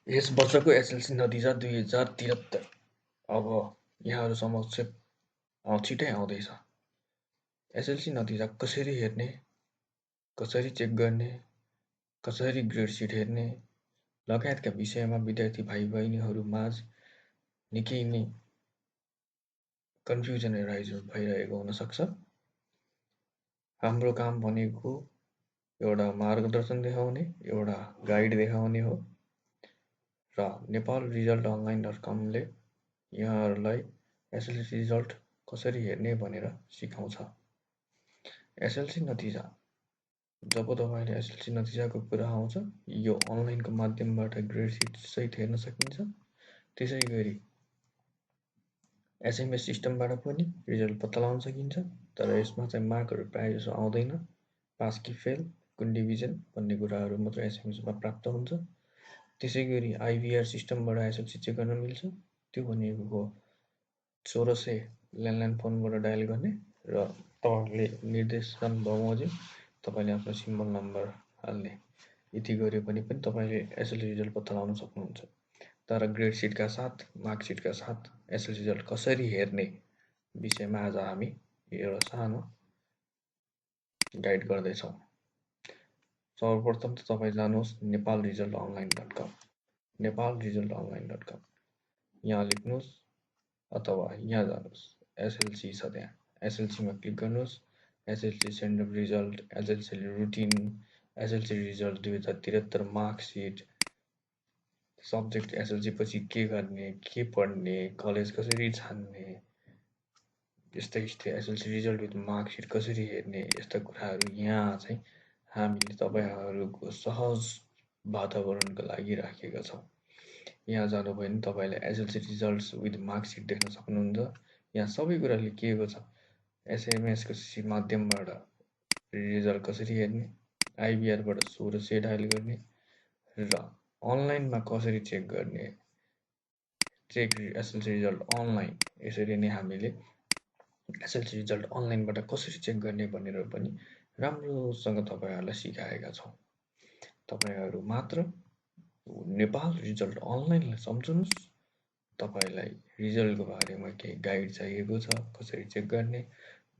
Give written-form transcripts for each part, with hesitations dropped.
यस वर्षको एसएलसी नतिजा 2073 अब यहाँहरू समक्ष छिटै आउँदैछ। एसएलसी नतिजा कसरी हेर्ने, कसरी चेक गर्ने, कसरी ग्रेड सिट हेर्ने लगायतका विषयमा विद्यार्थी भाइ बहिनीहरू माझ निकै नै कन्फ्युजन भइरहेको हुन सक्छ। हाम्रो काम भनेको एउटा मार्गदर्शन देखाउने, एउटा गाइड देखाउने हो र नेपाल रिजल्ट अनलाइन.com ले यहाँहरूलाई एसएलसी रिजल्ट कसरी हेर्ने भनेर सिकाउँछ। एसएलसी नतिजा जब तपाईँले एसएलसी नतिजाको कुरा आउँछ, यो अनलाइनको माध्यमबाट ग्रेड सिट सहित हेर्न सकिन्छ। त्यसै गरी एसएमएस सिस्टमबाट पनि रिजल्ट पत्ता लगाउन सकिन्छ, तर यसमा चाहिँ मार्कहरू प्रायः जसो आउँदैन। पास कि फेल, कुन डिभिजन भन्ने कुराहरू मात्र एसएमएसमा प्राप्त हुन्छ। त्यसै गरी आइभीआर सिस्टमबाट एसएलसी चेक गर्न मिल्छ। त्यो भनेको हो 1600 ल्यान्डलाइन फोनबाट डायल गर्ने र तपाईँले निर्देशन बमोजिम तपाईँले आफ्नो सिम्बल नम्बर हाल्ने। यति गरे पनि तपाईँले एसएलसी रिजल्ट पत्ता लगाउन सक्नुहुन्छ। तर ग्रेड सिटका साथ, मार्कसिटका साथ एसएलसी रिजल्ट कसरी हेर्ने विषयमा आज हामी एउटा सानो गाइड गर्दैछौँ। सर्वप्रथम त तपाईँ जानुहोस् नेपाल रिजल्ट अनलाइन.com, नेपाल रिजल्ट अनलाइन.com यहाँ लेख्नुहोस् अथवा यहाँ जानुहोस्। एसएलसी छ त्यहाँ, एसएलसीमा क्लिक गर्नुहोस्। SLC send up result, SLC routine, SLC result 2073 marksheet, subject SLC पछि के गर्ने, के पढ्ने, कलेज कसरी छान्ने, यस्तै एसएलसी रिजल्ट विथ मार्कसिट कसरी हेर्ने, यस्ता कुराहरू यहाँ चाहिँ हामीले तपाईँहरूको सहज वातावरणको लागि राखेका छौँ। यहाँ जानुभयो भने तपाईँले एसएलसी रिजल्ट्स विथ मार्कसिट देख्न सक्नुहुन्छ। यहाँ सबै कुरा लेखिएको छ। एसएमएसको माध्यमबाट रिजल्ट कसरी हेर्ने, आइभीआरबाट 1600 डायल गर्ने र अनलाइनमा कसरी चेक गर्ने, चेक एसएलसी रिजल्ट अनलाइन। यसरी नै हामीले एसएलसी रिजल्ट अनलाइनबाट कसरी चेक गर्ने भनेर पनि राम्रोसँग तपाईँहरूलाई सिकाएका छौँ। तपाईँहरू मात्र नेपाल रिजल्ट अनलाइनलाई सम्झनुहोस्। तपाईँलाई रिजल्टको बारेमा केही गाइड चाहिएको छ, कसरी चेक गर्ने,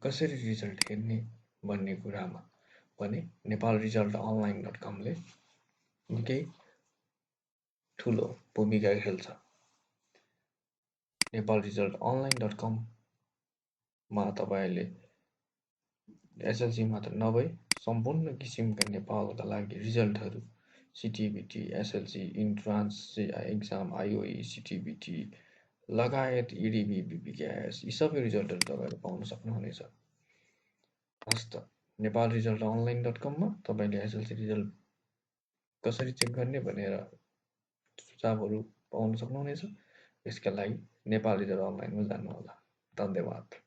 कसरी रिजल्ट हेर्ने भन्ने कुरामा भने नेपाल रिजल्ट अनलाइन.com ले निकै ठुलो भूमिका खेल्छ। नेपाल रिजल्ट अनलाइन.com मा तपाईँले एसएलसी मात्र नभई सम्पूर्ण किसिमका नेपालका लागि रिजल्टहरू, सिटिबिटी, एसएलसी, इन्ट्रान्स एक्जाम, आइओई, सिटिबिटी लगायत इडिबी, बिपिक्यास यी सबै रिजल्टहरू तपाईँले पाउन सक्नुहुनेछ। हस्त नेपाल रिजल्ट अनलाइन.com मा तपाईँले एसएलसी रिजल्ट कसरी चेक गर्ने भनेर सुझावहरू पाउन सक्नुहुनेछ। यसका लागि नेपाल रिजल्ट अनलाइनमा जानुहोला। धन्यवाद।